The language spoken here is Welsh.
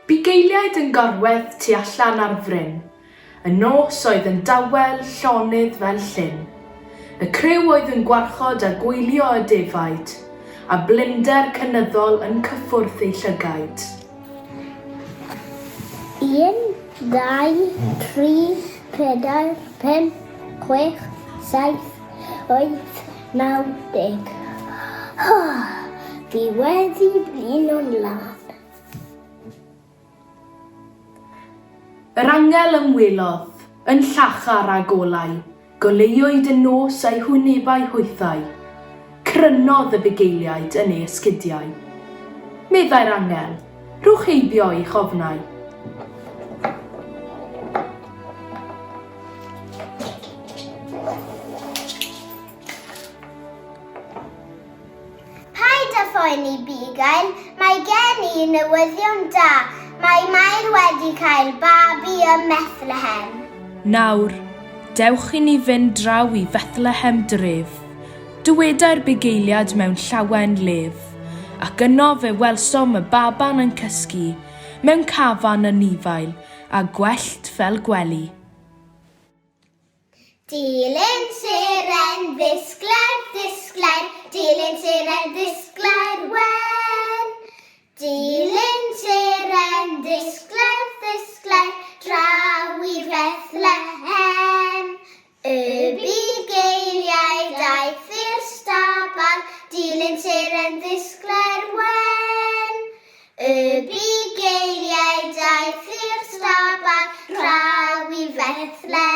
Bugeiliaid yn gorwedd tu allan ar fryn. Y nos oedd yn dawel, llonydd fel llyn. Y criw oedd yn gwarchod a gwylio y defaid, a blinder cynyddol yn cyffwrdd eu llygaid. Un, dau, tri, pedair, pump, chwech, saith, wyth, naw, deg. Fi wedi blino'n lân. Yr angel ymwelodd, yn llachar a golau, goleuwyd y nos a'u hwynebau hwythau. Crynodd y bugeiliaid yn eu esgidiau. Meddai'r angel, Rhowch heibio i'ch ofnau. Paid â phoeni, bugail, mae gen i newyddion da, mae Mair wedi cael babi ym Methlehem. Nawr, dewch i ni fynd draw i Fethlehem dref, dywedai'r bugeiliad mewn llawen lef, ac yno fe welsom y baban yn cysgu mewn cafan anifail a gwellt fel gwely. Dilyn seren ddisglair, ddisglair, dilyn seren ddisglair wen. Dilyn seren ddisglair, ddisglair, draw i Fethlehem. Y bugeiliaid aeth i'r stabal, dilyn seren ddisglair wen. Y bugeiliaid aeth i'r stabal draw i Fethlehem.